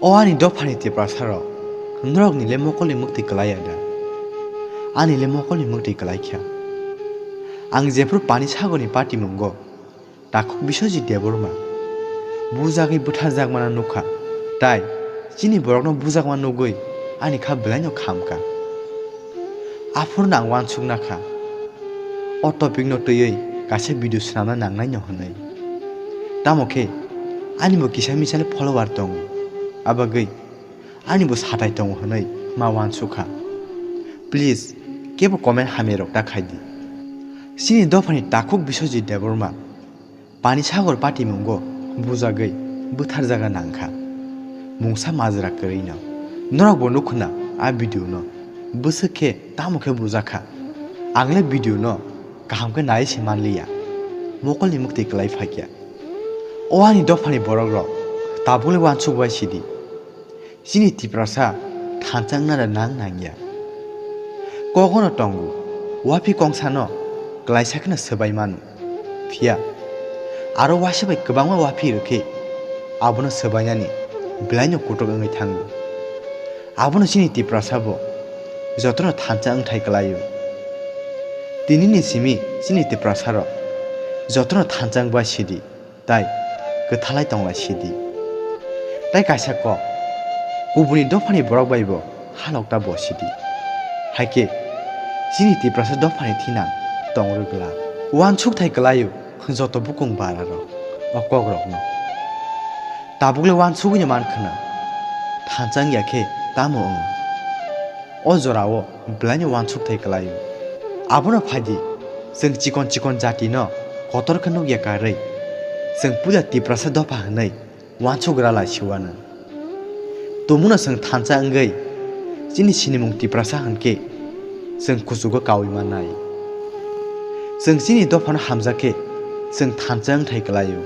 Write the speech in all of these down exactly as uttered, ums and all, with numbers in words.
O ani dophani Tiprasa rok, norokni le mokolni mwktwi kwlai ya da? Ani le mokolni mwktwi kwlai kha. Ang jephru Pani Sagorni patimungo takhuk Biswajit Debbarma bujagwi bwtharjakmano nukha, tai chini borokno bujakma nugwi ani kha belaino khamkha. Aphurno ang uansukna kha, o topicno twiwi kaisa video swnamna nangnaino hwnwi. Tamo khe ani bo kisa misa le follower tongo, abagwi ani bo satai tongo hwnwi ma uansukha. Please, kebo comment hamyarok ta khaidi. Chini dophani takhuk Biswajit Debbarma Pani Sagor patimungo bujagwi bwtharjaga nangkha. Mungsa majra kwrwino. Norokbo nukhuna a video no. Bwswk khe tamo khe bujakha. Ang le video no kaham khe nai se manliya. Mokolni mwktwi kwlai phaikya. O ani dophani borok rok, tabukle uansuk bai sidi. Chini Tiprasa thansa wngna da nang nangya. Kogono tongo, uaphi kongsano klaisa kheno swbai mano. Phiya aro uaisa bai kwbangma uaphi rwkhe abono swbainani belaino kutuk wngwi thango. Abono chini Tiprasa bo jotono thansa wngthai kwlaio. Tinini simi chini Tiprasa rok jotono thansa wngba sidi. Tai kwthalai tonglai sidi. Tai kaisa kok, kubuni dophani borok bai bo halok ta bo sidi. Haikhe chini Tiprasa dophani thinang tong rwgwla. Uansuk thai kwlaio joto bukung bara rok o kok rokno. Tabukle uansugwino man khwna, thansa wngya khe tamo wng? O jorao belaino uansuk thai kwlaio. Abono phaidi, chwng chikon chikon jatino kotor khe nukya karwi, chwng puila Tiprasa dopha hwnwi uansugra lai siwano. Tumungno chwng thansa wngwi chini sinimung Tiprasa hwnkhe chwng kuchugo kaui mannai. Chwng chini dophano hamjak khe chwng thansa wngthai kwlaio.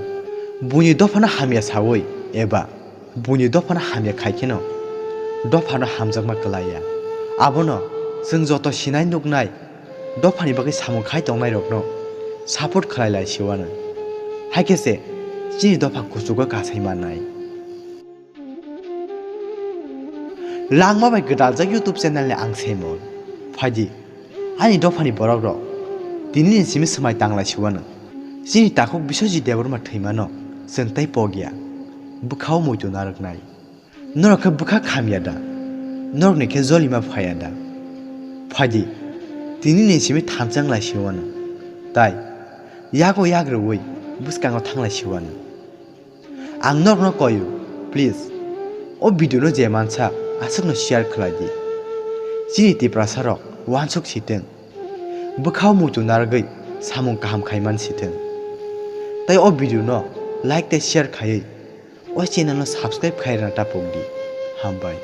Buini dophano hamya saui eba buini dophano hamya khai kheno dophano hamjakma kwlaiya. Abono chwng joto sinai nuknai dophani bagwi samung khai tongnairokno support khlai lai siwano. Haikhe se chini dopha kuchugo kasai mannai. Langma bai gwdaljak YouTube channel ni ang Saimon. Phaidi, ani dophani borok rok, tini ni simi swmai tanglai siwano. Chini takhuk Biswajit Debbarma thwimano chwng tei pokya. Bwkhao muitu narwknai. Norok khe bwkha khamya da? Norokni khe jolima phaiya da? Phaidi, tini ni simi thansa wng lai siwano. Tai, yago yak rwui bwskango thang lai siwano. Ang norokno koio, please, o video no je mansa aswkno share khlai di. Chini Tiprasa rok uansuk sitwng, bwkhao muitu narwgwi samung kaham khai man sitwng. Tai o video no like tei share khaiwi o channel no subscribe khai rwna tapuk di. Hambai.